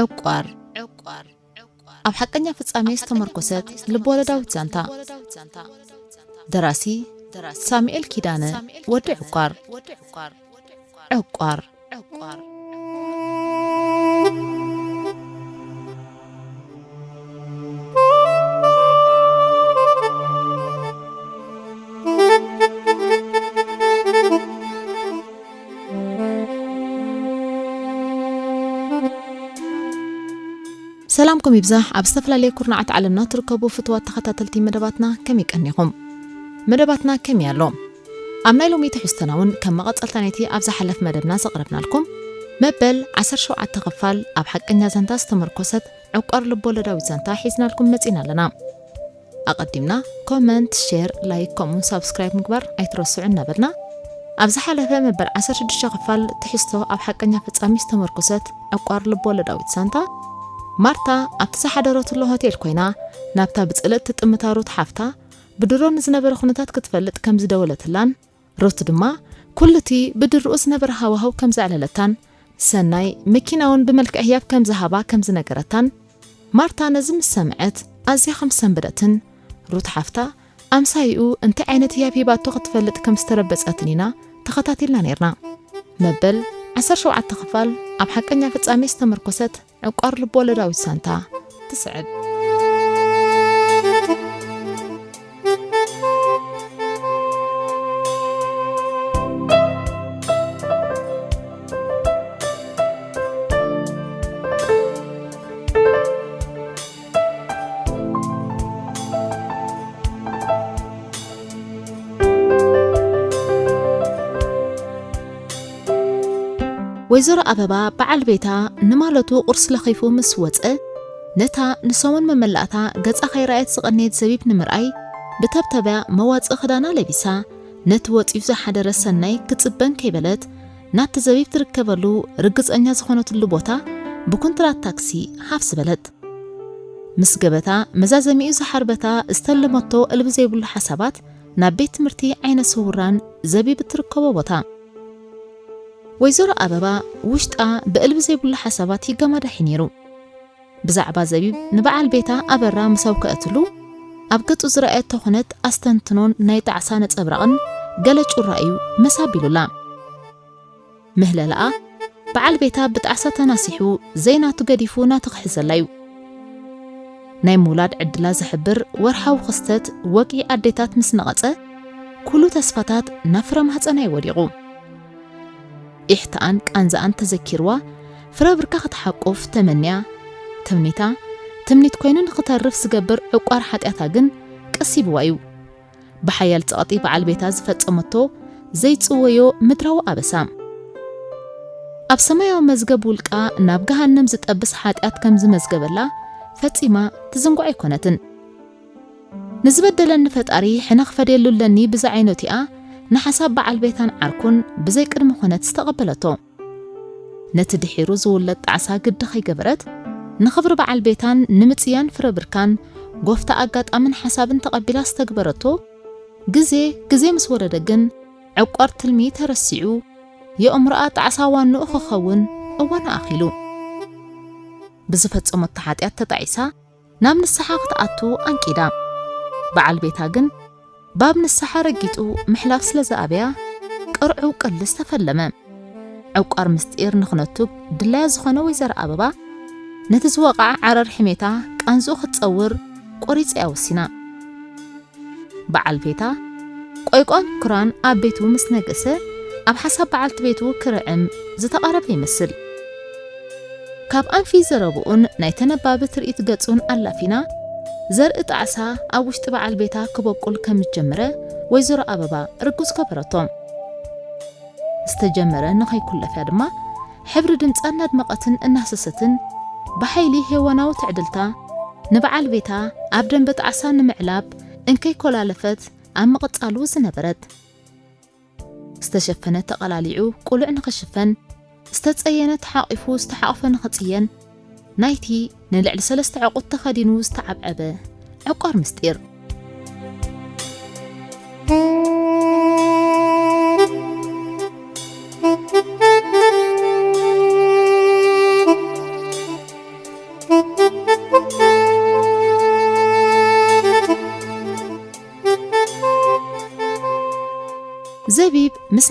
ዕቋር። ኣብ ሓቀኛ ፍጻሜ ዝተመርኮሰት ልብወለዳዊት ዛንታ። ደራሲ ሳሙኤል ኪዳነ፣ ወዲ ዕቋር። ዕቋር። ሰላምኩም ይብዛሕ። ኣብ ዝተፈላለየ ኩርናዓት ዓለምና ትርከቡ ፍቱዋት ተኸታተልቲ መደባትና፣ ከመይ ቀኒኹም? መደባትና ከመይ ኣሎ? ኣብ ናይ ሎሚ ትሕዝቶና እውን ከም መቐጸልታ ናይቲ ኣብ ዝሓለፍ መደብና ዘቕረብናልኩም መበል ዓሰርተ ሸውዓተ ክፋል ኣብ ሓቀኛ ዛንታ ዝተመርኮሰት ዕቋር ልቦለዳዊት ዛንታ ሒዝናልኩም መጺና ኣለና። ኣቐዲምና ኮመንት፣ ሼር፣ ላይክ ከምኡውን ሳብስክራይብ ምግባር ኣይትረስዑ እናበልና፣ ኣብ ዝሓለፈ መበል ዓሰርተ ሽዱሽተ ክፋል ትሕዝቶ ኣብ ሓቀኛ ፍጻሜ ዝተመርኮሰት ዕቋር ልቦለዳዊት ዛንታ፣ ማርታ ኣብቲ ዝሓደረትሉ ሆቴል ኮይና ናብታ ብጽልእቲ ትጥምታ ሩት ሓፍታ ብድሮ ንዝነበረ ኩነታት ክትፈልጥ ከም ዝደወለትላን፣ ሩት ድማ ኩሉቲ ብድርኡ ዝነበረ ሃዋህው ከም ዘዕለለታን፣ ሰናይ መኪና እውን ብመልክዕ ህያብ ከም ዝሃባ ከም ዝነገረታን፣ ማርታ ነዚ ምስ ሰምዐት ኣዝያ ከም ዝሰንበደትን፣ ሩት ሓፍታ ኣምሳይኡ እንታይ ዓይነት ህያብ ሂባቶ ክትፈልጥ ከም ዝተረበጸትን ኢና ተኸታቲልና ነይርና። መበል ዓሰርተ ሸውዓተ ክፋል ኣብ ሓቀኛ ፍጻሜ ዝተመርኮሰት ዕቋር ልቦለዳዊት ዛንታ ትስዕብ። ወይዘሮ ኣበባ በዓል ቤታ ንማለቱ ቁርሲ ለኺፉ ምስ ወጸ፣ ነታ ንሰሙን መመላእታ ገጻ ከይረኣየት ዝቐነየት ዘቢብ ንምርኣይ ብተብተብያ መዋጽኢ ክዳና ለቢሳ፣ ነቲ ወጺኡ ዝሓደረ ሰናይ ክጽበን ከይበለት፣ ናብቲ ዘቢብ ትርከበሉ ርግጸኛ ዝኾነትሉ ቦታ ብኩንትራት ታክሲ ሃፍስ በለት። ምስ ገበታ መዛዘሚኡ ዝሓርበታ ዝተለመቶ እልቢ ዘይብሉ ሓሳባት ናብ ቤት ትምህርቲ ዓይነ ስውራን ዘቢብ እትርከቦ ቦታ። ወይዘሮ ኣበባ ውሽጣ ብእልቢ ዘይብሉ ሓሳባት ይገማዳሕ ነይሩ። ብዛዕባ ዘቢብ ንበዓል ቤታ ኣበራ ምስ ኣውከአትሉ፣ ኣብ ገጹ ዝረኣየቶ ኩነት ኣስተንትኖን ናይ ጣዕሳ ነጸብራቕን ገለ ጩራ እዩ መስ ኣቢሉላ። ምህለላኣ በዓል ቤታ ብጣዕሳ ተናሲሑ ዘይናቱ ገዲፉ ናቱ ክሕዘላ እዩ። ናይ ምውላድ ዕድላ ዝሕብር ወርሓዊ ክስተት ወግዒ ኣዴታት ምስ ነቐጸ፣ ኩሉ ተስፋታት ናብ ፍረ ማህጸና እዩ ወዲቑ። ኢሕትኣን ቃንዛኣን ተዘኪርዋ፣ ፍረ ብርካ ክትሓቁፍ ተመንያ፣ ትምኒታ ትምኒት ኮይኑ ንኽተርፍ ዝገብር ዕቋር ሓጢኣታ ግን ቀሲብዋ እዩ። ብሓያል ጸቕጢ በዓል ቤታ ዝፈጸመቶ ዘይጽወዮ ምድራዊ ኣበሳ። ኣብ ሰማያዊ መዝገብ ውልቃ ናብ ገሃነም ዝጠብስ ሓጢኣት ከም ዝመዝገበላ ፈጺማ ትዝንጎ ኣይኮነትን። ንዝበደለኒ ፈጣሪ ሕነ ክፈድየሉ ኣለኒ ብዝዓይነቱ እያ ንሓሳብ በዓል ቤታን ዓርኩን ብዘይ ቅድመ ኩነት ዝተቐበለቶ። ነቲ ድሒሩ ዝውለድ ጣዕሳ ግዲ ከይገበረት፣ ንኽብሪ በዓል ቤታን ንምጽያን ፍረ ብርካን ጎፍታ ኣጋጣምን ሓሳብን ተቐቢላ ዝተግበረቶ፣ ግዜ ግዜ ምስ ወረደ ግን ዕቋር ትልሚ ተረሲዑ፣ የእምሮኣ ጣዕሳ ዋንኡ ክኸውን እዋኑ ኣኺሉ። ብዝፈጸመቶ ሓጢኣት ተጣዒሳ፣ ናብ ንስሓ ክትኣቱ ኣንቂዳ። በዓል ቤታ ግን ባብ ንስሓ ረጊጡ ምሕላፍ ስለ ዝኣበያ፣ ቅርዑው ቅልስ ተፈለመ። ዕቋር ምስጢር ንኽነቱግ ድላያ ዝኾነ ወይዘሮ ኣበባ፣ ነቲ ዝወቕዓ ዓረር ሕሜታ ቃንዝኡ ክትጸውር ቆሪጻ እያ ወሲና። በዓል ቤታ ቆይቋን ክራን ኣብ ቤቱ ምስ ነገሰ፣ ኣብ ሓሳብ በዓልቲ ቤቱ ክርዕም ዝተቓረበ ይመስል። ካብ ኣንፊ ዘረብኡን ናይ ተነባቢ ትርኢት ገጹን ኣላፊና፣ ዘርኢ ጣዕሳ ኣብ ውሽጢ በዓል ቤታ ክበቁል ከም ዝጀመረ ወይዘሮ ኣበባ ርጉጽ ገበረቶ። ዝተጀመረ ንኸይኩለፍያ ድማ፣ ሕብሪ ድምጻ እናድመቐትን እናህሰሰትን፣ ብሓይሊ ሄዋናዊ ትዕድልታ ንበዓል ቤታ ኣብ ደንበ ጣዕሳ ንምዕላብ እንከይኮላለፈት ኣብ ምቕጻሉ ዝነበረት። ዝተሸፈነ ተቐላሊዑ ቁሉዕ ንኽሽፈን፣ ዝተጸየነ ተሓቒፉ ዝተሓቕፈ ንኽጽየን፣ ናይቲ ንልዕሊ ሰለስተ ዕቑት ተኸዲኑ ዝተዓብዐበ ዕቋር ምስጢር።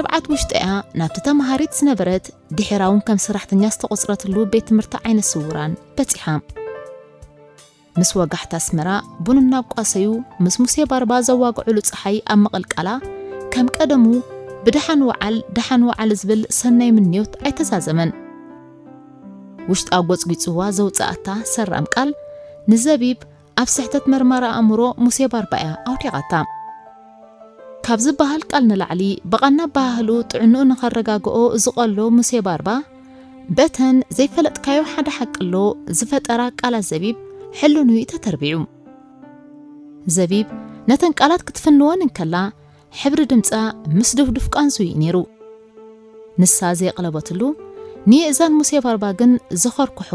ተባዕት ውሽጠያ ናብቲ ተማሃሪት ዝነበረት ድሒራ እውን ከም ሰራሕተኛ ዝተቖጽረትሉ ቤት ትምህርቲ ዓይነ ስውራን በጺሓ። ምስ ወጋሕታ ኣስመራ ቡን እናቋሰዩ ምስ ሙሴ ባርባ ዘዋግዕሉ ጸሓይ ኣብ ምቕልቃላ ከም ቀደሙ ብደሓን ወዓል ደሓን ወዓል ዝብል ሰናይ ምንዮት ኣይተዛዘመን። ውሽጣ ጎጽጒጽዋ ዘውጽኣታ ሰራም ቃል ንዘቢብ ኣብ ስሕተት መርማሪ ኣእምሮ ሙሴ ባርባ እያ ኣውዲቓታ። ካብ ዝበሃል ቃል ንላዕሊ ብቓና ኣበሃህልኡ ጥዕንኡ ንኸረጋግኦ ዝቐሎ ሙሴ ባርባ በተን ዘይፈለጥካዮ ሓደ ሓቂ ኣሎ ዝፈጠራ ቃላት ዘቢብ ሕልንኡ እዩ ተተርቢዑ። ዘቢብ ነተን ቃላት ክትፍንወን እንከላ ሕብሪ ድምጻ ምስ ድፍዱፍ ቃንዙ እዩ ነይሩ። ንሳ ዘየቕለበትሉ ንየእዛን ሙሴ ባርባ ግን ዝኸርኩሖ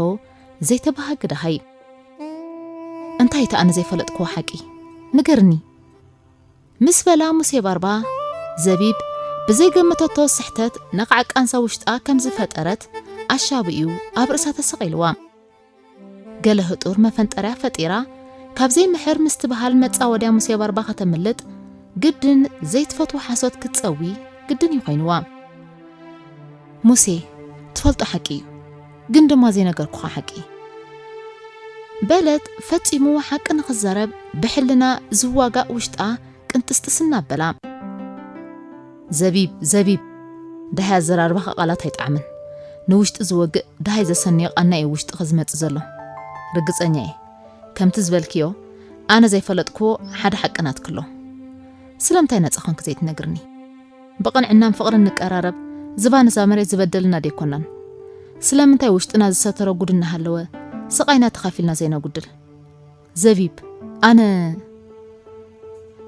ዘይተባሃጊ ደሃይ። እንታይ እቲ ኣነ ዘይፈለጥክዎ ሓቂ? ንገርኒ። ምስ በላ ሙሴ ባርባ ዘቢብ ብዘይገመተቶ ስሕተት ነቓዕ ቃንዛ ውሽጣ ከም ዝፈጠረት ኣሻብኡ ኣብ ርእሳ ተሰቒልዋ። ገለ ህጡር መፈንጠርያ ፈጢራ ካብ ዘይምሕር ምስትብሃል መጻወድያ ሙሴ ባርባ ከተምልጥ ግድን ዘይትፈትዎ ሓሶት ክትጸዊ ግድን እዩ ኮይንዋ። ሙሴ፣ ትፈልጦ ሓቂ እዩ፣ ግን ድማ ዘይነገርኩኻ ሓቂ። በለት ፈጺሙ ሓቂ ንኽዛረብ ብሕልና ዝዋጋእ ውሽጣ ቅንጥስጥስ እናበላ። ዘቢብ፣ ዘቢብ፣ ደሃይ ኣዘራርባኻ ቃላት ኣይጠዓመን። ንውሽጢ ዝወግእ ደሃይ ዘሰንዮ ቃና እዩ ውሽጥኺ ዝመጽእ ዘሎ። ርግጸኛ እየ። ከምቲ ዝበልክዮ፣ ኣነ ዘይፈለጥክዎ ሓደ ሓቂ ናትኪ ኣሎ። ስለምንታይ ነጻ ኾንኪ ዘይትነግርኒ? ብቕንዕናን ፍቕርን ንቀራረብ፣ ዝባን እዛ መሬት ዝበደልና ደይኮናን። ስለምንታይ ውሽጥና ዝሰተረ ጉድ እናሃለወ፣ ስቓይና ተኻፊልና ዘይነጉድል? ዘቢብ፣ ኣነ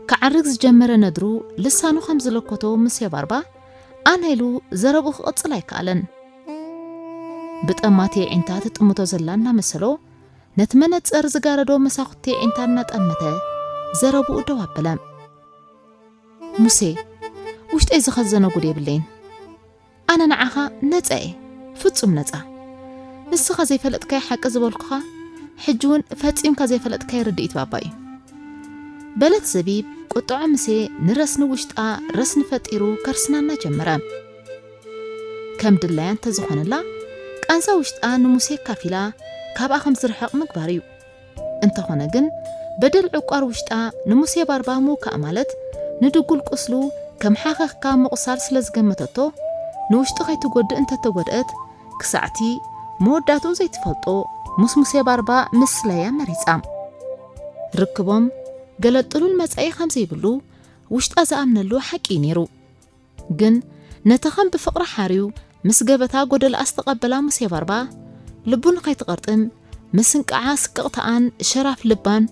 ክዓርግ ዝጀመረ ነድሩ ልሳኑ ከም ዝለኮቶ ምስ የባርባ፣ ኣነ ኢሉ ዘረብኡ ክቕጽል ኣይከኣለን። ብጠማቲ ኣዒንታ ትጥምቶ ዘላ እናመሰሎ፣ ነቲ መነጸር ዝጋረዶ መሳኹቲ ኣዒንታ እናጠመተ ዘረብኡ ደው ኣበለ። ሙሴ፣ ውሽጠይ ዝኸዘነ ጉድ የብለይን። ኣነ ንዓኻ ነጻ እየ፣ ፍጹም ነጻ። ንስኻ ዘይፈለጥካዮ ሓቂ ዝበልኩኻ፣ ሕጂ እውን ፈጺምካ ዘይፈለጥካዮ ርድኢት ባባ እዩ። በለት ዘቢብ፣ ቁጥዖ ሙሴ ንረስኒ ውሽጣ ረስኒ ፈጢሩ ከርስናና ጀመረ። ከም ድላያ እንተዝኾነላ፣ ቃንዛ ውሽጣ ንሙሴ ካፊላ ካብኣ ከም ዝርሕቕ ምግባር እዩ። እንተኾነ ግን፣ በደል ዕቋር ውሽጣ ንሙሴ ባርባ ምውካእ ማለት፣ ንድጉል ቁስሉ ከም ሓኸኽካ ምቑሳል ስለ ዝገመተቶ፣ ንውሽጢ ከይትጎድእ እንተተጎድአት፣ ክሳዕቲ መወዳእትኡ ዘይትፈልጦ ምስ ሙሴ ባርባ ምስላያ መሪጻ። ርክቦም ገለ ጥሉል መጻኢ ከም ዘይብሉ ውሽጣ ዝኣምነሉ ሓቂ እዩ ነይሩ። ግን ነቲ ከም ብፍቕሪ ሓርዩ ምስ ገበታ ጎደልኣ ዝተቐበላ ሙሴ ባርባ፣ ልቡ ንኸይትቐርጥም፣ ምስ እንቃዓ ስቅቕታኣን ሸራፍ ልባን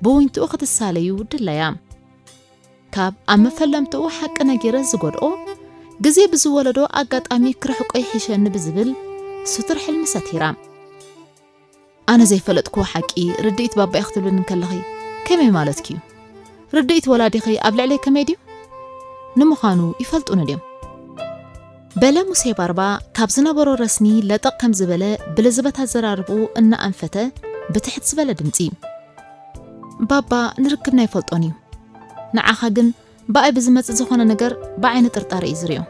ብዊንትኡ ክትሳለዩ ድለያ። ካብ ኣብ መፈለምትኡ ሓቂ ነጊረ ዝጎድኦ፣ ግዜ ብዝወለዶ ኣጋጣሚ ክርሕቆ ይሕሸኒ ብዝብል ስቱር ሕልሚ ሰቲራ። ኣነ ዘይፈለጥክዎ ሓቂ ርድኢት ባባይ ክትብልኒ እንከለኺ ከመይ ማለትኪ እዩ? ርድኢት ወላዲኺ ኣብ ልዕለይ ከመይ ድዩ? ንምዃኑ ይፈልጡኒ ድዮም? በለ ሙሴ ባርባ ካብ ዝነበሮ ረስኒ ለጠቕ ከም ዝበለ ብልዝበት ኣዘራርብኡ እናኣንፈተ ብትሕት ዝበለ ድምጺ። ባባ ንርክብና ኣይፈልጦን እዩ። ንዓኻ ግን ብኣይ ብዝመጽእ ዝኾነ ነገር ብዓይኒ ጥርጣረ እዩ ዝሪኦ።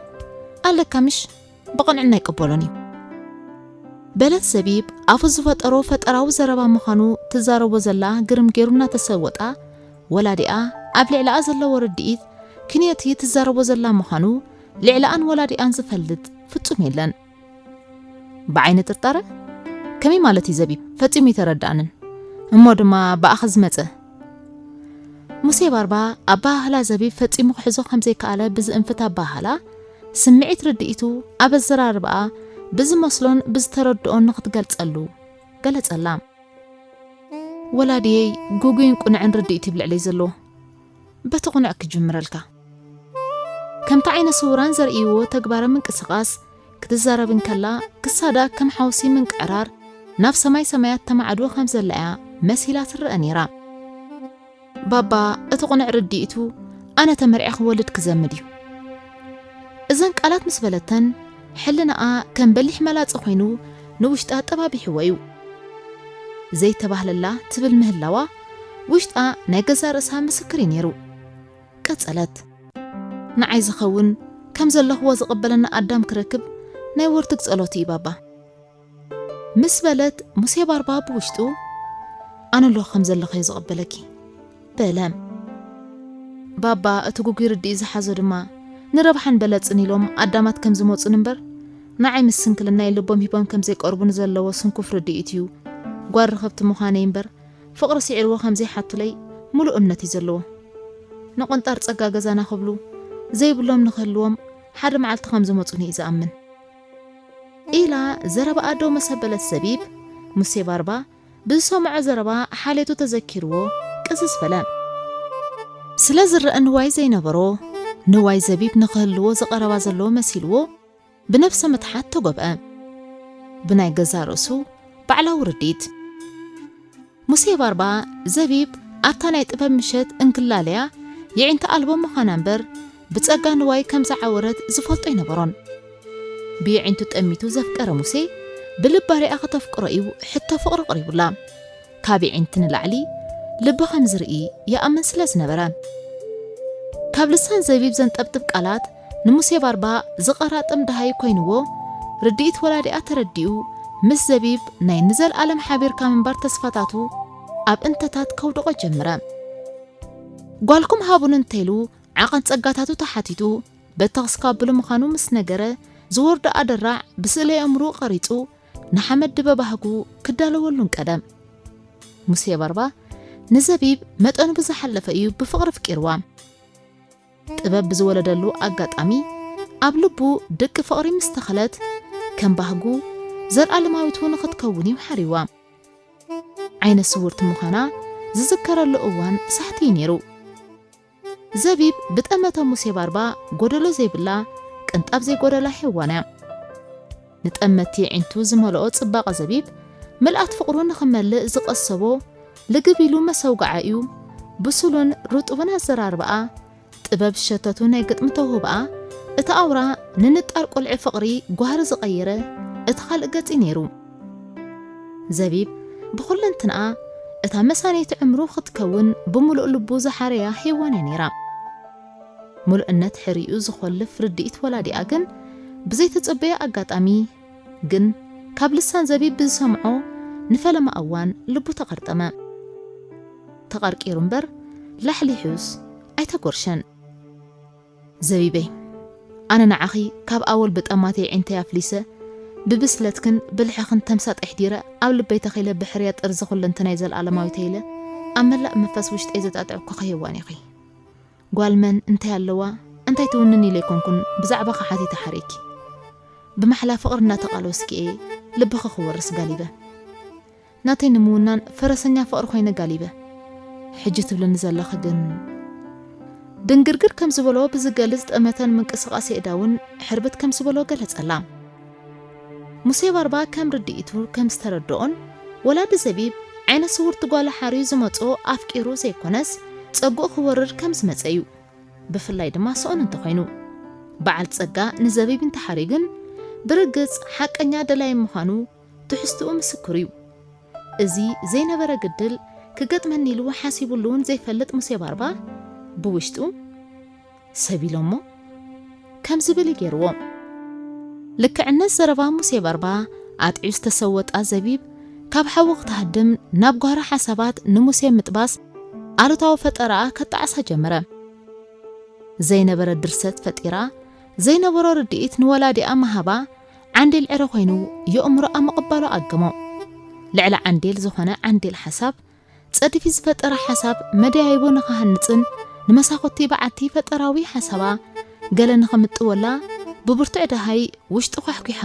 ኣለካ ምሽ? ብቕንዕና ኣይቅበሎን እዩ። በለት ዘቢብ ኣፉ ዝፈጠሮ ፈጠራዊ ዘረባ ምዃኑ ትዛረቦ ዘላ ግርም ገይሩ እናተሰወጣ፣ ወላዲኣ ኣብ ልዕሊኣ ዘለዎ ርድኢት ክንዮቲ ትዛረቦ ዘላ ምዃኑ ልዕሊኣን ወላዲኣን ዝፈልጥ ፍጹም የለን። ብዓይኒ ጥርጣረ? ከመይ ማለት እዩ ዘቢብ? ፈጺሙ ኣይተረድኣንን። እሞ ድማ ብኣኺ ዝመጸ? ሙሴ ባርባ ኣበሃህላ ዘቢብ ፈጺሙ ክሕዞ ከም ዘይከኣለ ብዝእንፍት ኣበሃህላ፣ ስምዒት ርድኢቱ ኣብ ኣዘራርባኣ ብዝመስሎን ብዝተረድኦን ንኽትገልጸሉ ገለጸላ። ወላዲየይ ግጉይን ቅኑዕን ርድኢት እዩ ኣብ ልዕለይ ዘለዎ። በቲ ቅኑዕ ክጅምረልካ። ከምቲ ዓይነ ስውራን ዘርእይዎ ተግባረ ምንቅስቓስ ክትዛረብ እንከላ፣ ክሳዳ ከም ሓውሲ ምንቅዕራር ናብ ሰማይ ሰማያት ተማዕድዎ ከም ዘላ እያ መሲላ ትረአ ነይራ። ባባ፣ እቲ ቅኑዕ ርድኢቱ፣ ኣነ ተመርዕየ ክወልድ ክዘምድ እዩ። እዘን ቃላት ምስ በለተን፣ ሕልናኣ ከም በሊሕ መላጸ ኮይኑ ንውሽጣ ጠባቢሕዎ እዩ። ዘይተባህለላ ትብል ምህላዋ፣ ውሽጣ ናይ ገዛእ ርእሳ ምስክር እዩ ነይሩ። ቀጸለት። ንዓይ ዝኸውን ከም ዘለኽዎ ዝቕበለኒ ኣዳም ክረክብ ናይ ወርትግ ጸሎት እዩ ባባ። ምስ በለት ሙሴ ባርባ ብውሽጡ ኣነ ኣለኹ ከም ዘለኽዮ ዝቕበለኪ በለ። ባባ እቲ ጉጉይ ርድኢ ዝሓዞ ድማ ንረብሓን በለጽን ኢሎም ኣዳማት ከም ዝመጹን እምበር ንዓይ ምስ ስንክልናይ ልቦም ሂቦም ከም ዘይቀርቡ ንዘለዎ ስንኩፍ ርድኢት እዩ። ጓል ርኽብቲ ምዃነይ እምበር ፍቕሪ ስዒርዎ ከም ዘይሓቱለይ ሙሉእ እምነት እዩ ዘለዎ። ንቆንጣር ጸጋ ገዛና ክብሉ ዘይብሎም ንክህልዎም ሓደ መዓልቲ ከም ዝመጹኒ እዩ ዝኣምን። ኢላ ዘረባኣ ደው መሰበለት ዘቢብ፣ ሙሴ ባርባ ብዝሰምዖ ዘረባ ሓሌቱ ተዘኪርዎ ቅዝዝ በለ። ስለ ዝረአ ንዋይ ዘይነበሮ፣ ንዋይ ዘቢብ ንክህልዎ ዝቐረባ ዘለዎ መሲልዎ ብነብሰ ምትሓት ተጎብአ። ብናይ ገዛ ርእሱ ባዕላዊ ርዲት። ሙሴ ባርባ ዘቢብ ኣብታ ናይ ጥበብ ምሸት እንክላለያ የዒንታ ኣልቦ ምዃና እምበር ብጸጋ ንዋይ ከም ዝዓወረት ዝፈልጦ ኣይነበሮን። ብየዒንቱ ጠሚቱ ዘፍቀረ ሙሴ ብልባ ሪኣ ከተፍቅሮ እዩ ሕቶ ፍቕሪ ኣቕሪቡላ። ካብ የዒንቲ ንላዕሊ ልቢ ከም ዝርኢ ይኣምን ስለ ዝነበረ። ካብ ልሳን ዘቢብ ዘንጠብጥብ ቃላት ንሙሴ ባርባ ዝቐራጥም ደሃይ ኮይንዎ ርድኢት ወላዲኣ ተረዲኡ ምስ ዘቢብ ናይ ንዘልኣለም ሓቢርካ ምንባር ተስፋታቱ ኣብ እንተታት ከውድቖ ጀምረ። ጓልኩም ሃቡን እንተኢሉ ዓቐን ጸጋታቱ ተሓቲቱ በተኽስ ካብሉ ምዃኑ ምስ ነገረ ዝወርዶ ኣደራዕ ብስእለ ኣእምሩ ቀሪጹ ንሓመድ ድበባህጉ ክዳለወሉን ቀደም። ሙሴ ባርባ ንዘቢብ መጠኑ ብዝሓለፈ እዩ ብፍቕሪ ኣፍቂርዋ። ጥበብ ብዝወለደሉ ኣጋጣሚ ኣብ ልቡ ድቂ ፍቕሪ ምስ ተኸለት ከም ባህጉ ዘልኣለማዊቱ ንኽትከውን እዩ ሓሪዋ። ዓይነ ስውርቲ ምዃና ዝዝከረሉ እዋን ሳሕቲ እዩ ነይሩ። ዘቢብ ብጠመተ ሙሴ ባርባ ጎደሎ ዘይብላ ቅንጣብ ዘይጎደላ ሄዋን እያ። ንጠመቲ የዒንቱ ዝመልኦ ጽባቐ ዘቢብ ምልኣት ፍቕሩ ንኽመልእ ዝቐሰቦ ልግብ ኢሉ መሰውጋዓ እዩ። ብሱሉን ርጡብን ኣዘራርባኣ ጥበብ ሸተቱ ናይ ግጥሚ ተውህባኣ እቲ ኣውራ ንንጣር ቆልዒ ፍቕሪ ጓህሪ ዝቐየረ እቲ ካልእ ገጺ ነይሩ። ዘቢብ ብኹለንትንኣ እታ መሳነይቲ ዕምሩ ክትከውን ብምሉእ ልቡ ዝሓረያ ሄዋን እያ ነይራ። ምሉእነት ሕሪኡ ዝኾልፍ ርድኢት ወላዲኣ ግን ብዘይተጸበየ ኣጋጣሚ ግን ካብ ልሳን ዘቢብ ብዝሰምዖ ንፈለማ እዋን ልቡ ተቐርጠመ። ተቐርቂሩ እምበር ላሕሊሑስ ኣይተጎርሸን። ዘቢበይ፣ ኣነ ንዓኺ ካብ ኣወል ብጠማተይ ዒንተይ ኣፍሊሰ ብብስለትክን ብልሕኽን ተምሳጥ ኣሕዲረ ኣብ ልበይ ተኺለ ብሕርያ ጥርዚ ኩለንትናይ ዘልኣለማዊተይ ኢለ ኣብ መላእ መንፈስ ውሽጠይ ዘጣጥዕኩኺ ሄዋን ኢኺ። ጓል መን እንታይ ኣለዋ እንታይ ትውንን ኢለ ኣይኮንኩን ብዛዕባኺ ሓቲተ ሓሪእኪ። ብማሕላ ፍቕሪ እናተቓለስኪ እየ ልብኺ ክወርስ ጋሊበ። ናተይ ንምውናን ፈረሰኛ ፍቕሪ ኮይነ ጋሊበ። ሕጂ ትብልኒ ዘለኺ ግን ድንግርግር ከም ዝበሎ ብዝገልጽ ጠመተን ምንቅስቓስ የእዳውን ሕርብት ከም ዝበሎ ገለጸላ። ሙሴ ባርባ ከም ርድኢቱ ከም ዝተረድኦን ወላዲ ዘቢብ ዓይነ ስውርቲ ጓላ ሓርዩ ዝመጾ ኣፍቂሩ ዘይኮነስ ጸጉኡ ክወርር ከም ዝመጸ እዩ። ብፍላይ ድማ ስኦን እንተኾይኑ። በዓል ጸጋ ንዘቢብ እንተሓርዩ ግን ብርግጽ ሓቀኛ ደላይ ምዃኑ ትሕዝትኡ ምስክር እዩ። እዚ ዘይነበረ ግድል ክገጥመኒ ኢሉ ሓሲቡሉ እውን ዘይፈልጥ ሙሴ ባርባ ብውሽጡ ሰብ ኢሎሞ ከም ዝብል ገይርዎ። ልክዕነት ዘረባ ሙሴ ባርባ ኣጥዕዩ ዝተሰወጣ ዘቢብ ካብ ሓዊ ክትሃድም ናብ ጓህሪ ሓሳባት ንሙሴ ምጥባስ ኣሉታዊ ፈጠራኣ ከጣዕሳ ጀመረ። ዘይነበረ ድርሰት ፈጢራ ዘይነበሮ ርድኢት ንወላዲኣ ምሃባ ዓንዴል ዕረ ኮይኑ የእምሮኣ ምቕባሉ ኣገሞ። ልዕሊ ዓንዴል ዝኾነ ዓንዴል ሓሳብ ጸድፊ ዝፈጠረ ሓሳብ መደያይቦ ንኽሃንጽን ንመሳኹቲ በዓቲ ፈጠራዊ ሓሳባ ገለ ንኽምጥወላ ብብርቱዕ ደሃይ ውሽጢ ኳሕኲሓ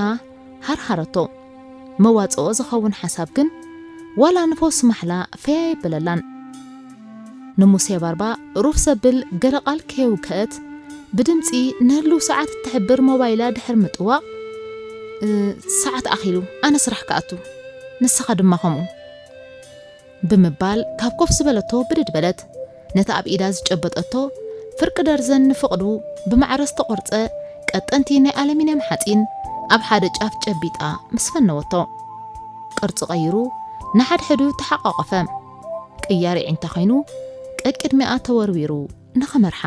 ሃርሃረቶ። መዋጽኦ ዝኸውን ሓሳብ ግን ዋላ ንፈውሲ ማሕላ ፈያ የበለላን። ንሙሴ ባርባ ሩፍ ዘብል ገለ ቃል ከየውከአት ብድምጺ ንህልው ሰዓት እትሕብር ሞባይላ ድሕር ምጥዋቕ፣ "እ፣ ሰዓት ኣኺሉ፣ ኣነ ስራሕ ክኣቱ፣ ንስኻ ድማ ከምኡ" ብምባል ካብ ኮፍ ዝበለቶ ብድድ በለት። ነቲ ኣብ ኢዳ ዝጨበጠቶ ፍርቂ ደርዘን ንፍቕዱ ብማዕረ ዝተቖርጸ ቀጠንቲ ናይ ኣለሚንየም ሓጺን ኣብ ሓደ ጫፍ ጨቢጣ ምስ ፈነወቶ፣ ቅርጺ ቀይሩ ንሓድሕዱ ተሓቋቖፈ። ቅያር ኣዒንታ ኮይኑ ቀቅድሚኣ ተወርዊሩ ንኽመርሓ።